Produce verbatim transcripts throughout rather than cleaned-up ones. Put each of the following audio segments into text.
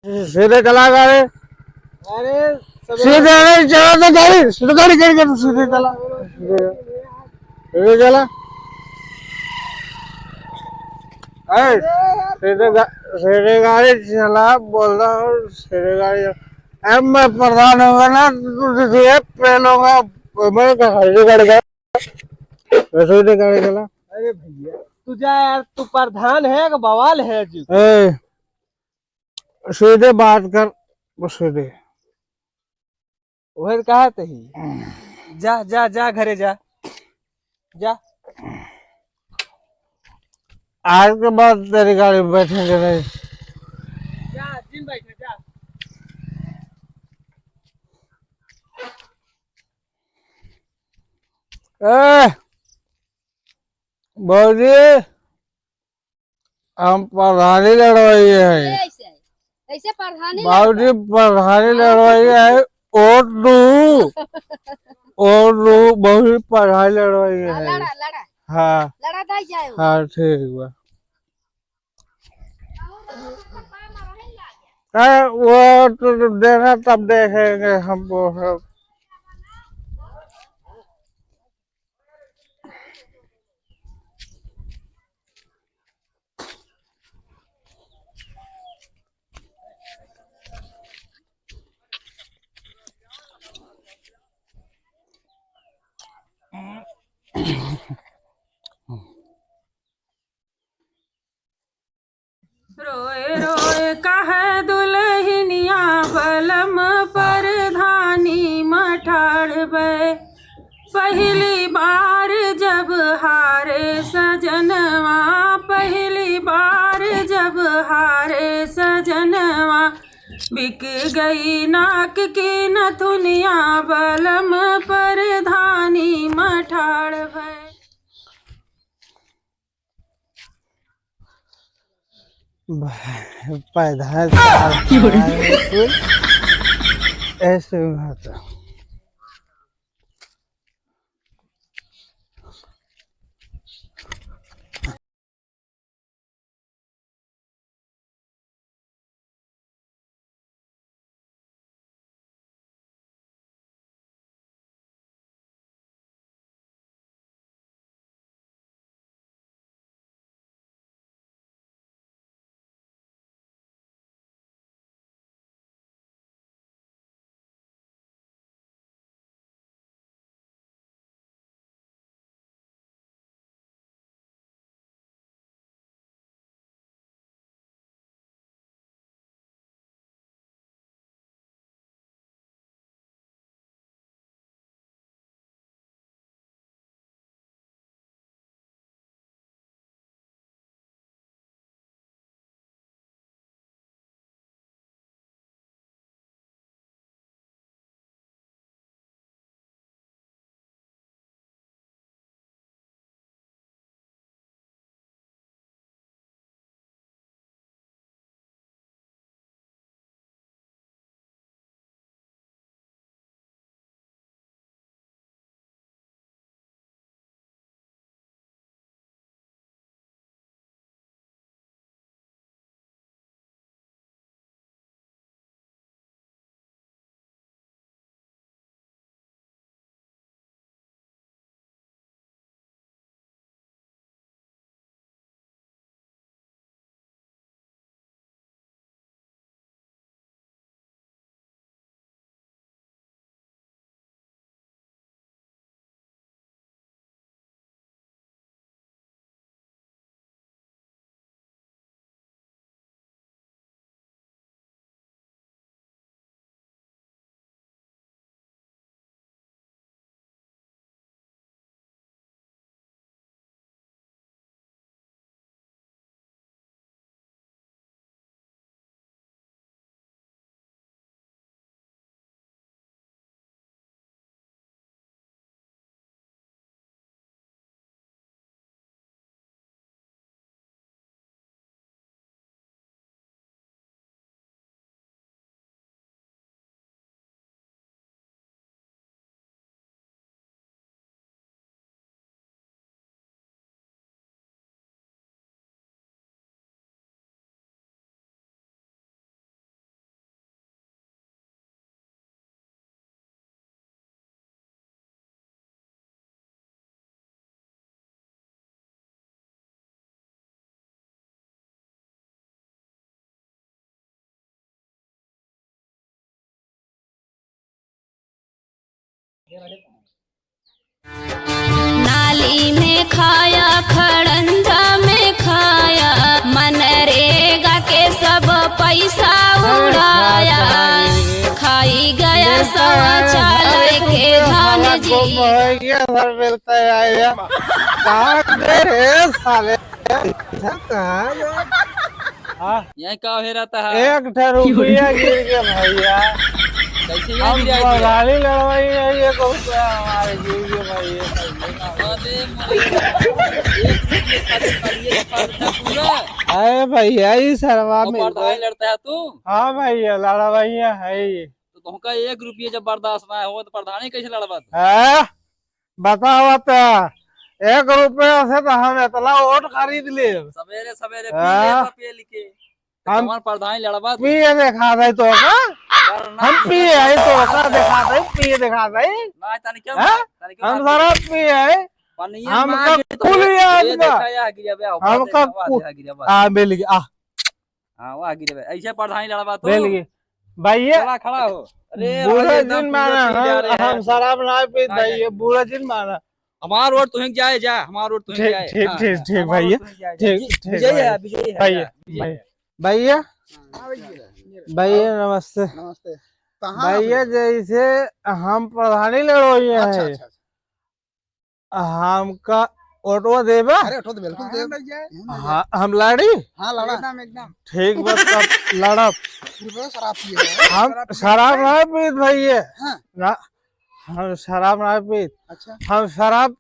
सीधे चला गाड़ी। अरे, सीधे नहीं चला तो गाड़ी, सीधे गाड़ी, गाड़ी, गाड़ी, सीधे चला। सीधे, सीधे चला। ए, सीधे गा-, सीधे गाड़ी चला, बोल रहा हूँ, सीधे गाड़ी चला। अब मैं प्रधान होऊंगा ना, तो तुझे पेल होगा, मैं कहाँ सीधे गाड़ी का, सीधे गाड़ी चला। अरे भैया, तू जा यार, तू प्रधान है कि बवाल है जी? ए, सीधे बात कर, बस सीधे। ओहे कहा तही। जा, जा, जा, घरे जा। जा। आज के बाद तेरी गाड़ी में बैठेंगे नहीं। जा, जिन बैठे, जा। ए, भौजी, हम प्रधानी लड़वाई है। कैसे? कैसे प्रधानी बाबूजी, लड़वाई? प्रधानी हाँ। लड़वाई है। और दू, और दू, बहुत प्रधानी लड़वाई हाँ, है। लड़ा, लड़ा। हाँ। लड़ा दाई जाए। हाँ, ठीक बा। अरे, वो तो देना, तब देखेंगे हम वो सब। रोए रोए कहे दुलहिनिया बलम परधानी म ठाढ़ बे। पहिली बार जब हारे सजनवा, पहिली बार जब हारे सजनवा, बिक गई नाक की नथुनिया बलम परधानी म ठाढ़ बे। पैदा है, ऐसे में होता। नाली में खाया, खड़ंजा में खाया, मनरेगा के सब पैसा उड़ाया। खाई गया शौचालय के धन जी। मिलता है, आया। कहाँ गए रे साले? कहाँ गए? हाँ। यहीं का हो रहता है? एक ठे रुपया गिर गया भैया। कैसे यहाँ हम गिरा है? प्रधानी लड़वाई है, एक रुपया हमारे गिर गया भैया। अरे मोरे, एक रुपये खातिर मारिए, खा लेता पूरा। अरे भैया, ई सरवा और में प्रधानी लड़ता है तू? हाँ भैया, लड़वाई है। तो तुमका एक रुपये जब बर्दाश्त ना हो तो प्रधानी कैसे लड़वा तू? हाँ? बतावा त, एक रुपया से तो हम इतना वोट खरीद ले। सवेरे सवेरे हाँ। पिए का पेल के। हम हमार प्रधान लड़बा तू। पिए देखा दे तो का? डर ना हम लगे। पिए है तो का देखा दे, पिए देखा दे। ना, तनी क्यों हाँ? ना? तनी क्यों हम ना? शराब पिए है। पनिया हमका मार के तो कुल ये याद बा। देखा या गिरा बे, हमका देखा, वाह, कुल देखा गिरा बा। आ, मिल गया, आ। हाँ, वाह, गिरे भाई। ऐसे प्रधानी लड़बा तू। मिल गए। भैया, चला, खड़ा हो। अरे, बुरा भाई, एकदम जिन पूरा माना, पी जा हम, रहे हम हैं। शराब ना पीत ना, भैया, ना। बुरा जिन माना। हमार वोट तुहिं जाए, जा, हमार वोट तुहिं ठीक, जाए। ठीक, हाँ, ठीक, हाँ, ठीक, हमार भैया। वोट तुहिं जाए, जा। ठीक, ठीक, विजय भैया। है, विजय है, भैया, जा, विजय भैया। है। भैया, हाँ, भैया। भैया, नमस्ते। नमस्ते। कहाँ भैया, हैं? जैसे हम प्रधानी लड़ो ये अच्छा, है। अच्छा, अच्छा। हमका ऑटो देबा? अरे, ऑटो तो बिल्कुल हाँ, देब। भैया। हाँ, हम लड़ी? हाँ, लड़ा। एकदम, एकदम। ठीक बा, तब लड़ब। सिर्फ शराब पिए हैं। हम शराब पिए? शराब ना पीत भैया। हाँ। ना, हम शराब ना पीत। अच्छा। हम शराब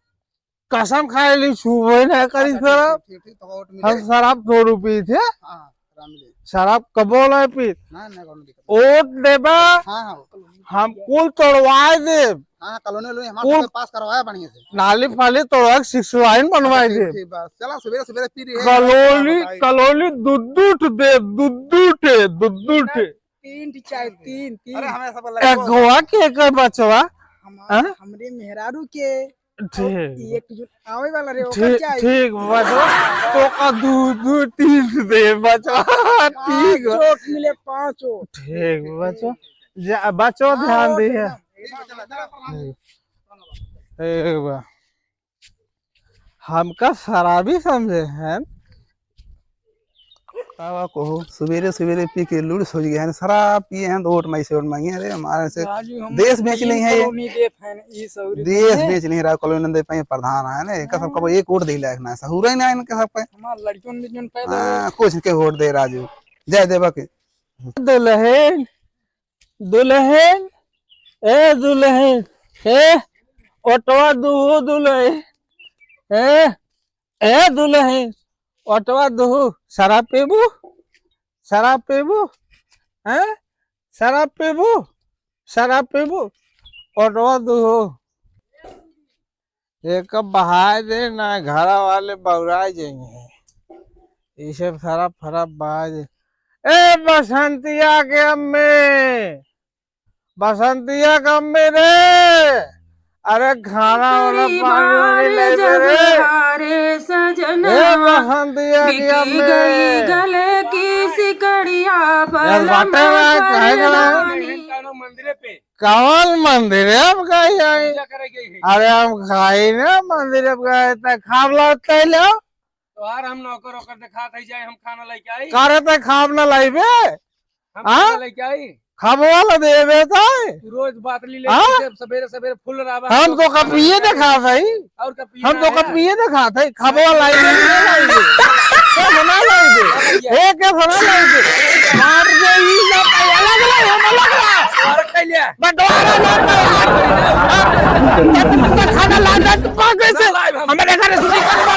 कसम खाए ली, छूबे ना करी अच्छा, ठीक, शराब। ठीक, ठीक, ठीक, तो वोट मिले। हम शराब थोड़ू पीत है। हाँ। रामले। शराब कबो ना पीत। ना, ना, कौनो दिक्कत नहीं। वोट देबा, हाँ, हाँ, वो कॉलोनी हम कुल तोड़वाए देब। हाँ, कॉलोनी वॉलोनी हमारे कुल सब पास करवाया बढ़िया से। नाली फाली तोड़वा के सिक्स लाइन बनवाए ठीक, देब। ठीक, बस। चला, सवेरे, सवेरे पी रही है। कॉलोनी, हाँ, बताइए। कॉलोनी दुद्दू ठे देब, दुद्दू ठे, दुद्दू ठे। तीन ठी चाहे, तीन, तीन। अरे, हमें सब लगे एक गोवा के, एक बचवा। हम, हाँ? हमरे मेहरारू के। ठीक। और एक जो आवे वाला रे, ओकर ठीक, चाही। ठीक, बचवा। तो का दू, दू, तीन दे, बचवा। ठीक बा। पाँच वोट मिले, पाँच वोट। ठीक, बचवा। जा, बचवा हाँ, ध्यान वोट दिहे। एकदम। ठीक बा। हमका शराबी समझे हैं। का बा कहो, सुबेरे सुबेरे पी के लूड़ सोच गए हैं, शराब पिए हैं तो वोट माई से वोट मांगे। अरे हमारे से राजू, हम देश बेच नहीं है ये। कॉलोनी देत हैं, ई सौरी देश नहीं है। बेच नहीं रहा, कॉलोनी नंदे पे प्रधान है ना, इनका सब हाँ। कबो एक वोट दे लायक ना है, सहूर ही ना है इनके सब पे। हमार लड़कियों ने जोन पैदा हाँ, हुए। कुछ के वोट दे राजू, जय देवा के। दुल्हन, दुल्हन, ए दुल्हन, ए, ओटवा दुहु दुल्हन, ए, ए दुल्हन, ओटवा दुहु, शराब पीबू? शराब पीबू? हैं? शराब पीबू? शराब पीबू? ओटवा दुहु। एक बहाय दे ना, घरा वाले बौराय जाएंगे। ये सब शराब फराब बहाय दे। ए बसंतिया के अम्मे, बसंतिया के अम्मे रे, अरे खाना वाला पानी वानी ले दे रे। ए बसंतिया के अम्मे। यार बाटे ना, काहे ना? मंदिर पे। कौन मंदिर है? हम खाई जाए? पूजा करे गई है। अरे हम खाई ना मंदिर, अब गए त खाब ला तै ले। तो यार हम नौकर ओकर दिखात है जाए, हम खाना लेके आई। का रे तै खाब ना लाइबे? हम हाँ? खाना लेके आई। खाबो वाला देबे तै? तू रोज बाटली लेके हाँ? से सवेरे सवेरे फुल रावा हम तो कपिए दिखात है। और कब हम तो कब पिए ना खात है, खाबो लाई दे, ना लाई दे। कैसे ना लाई दे? ए, कैसे ना लाई दे? मार दे, ई ना पाई, अलग ला, हम अलग ला। और कैले? बंटवारा ना पाई। जब तक खाना ला दे, तो पाँच पैसे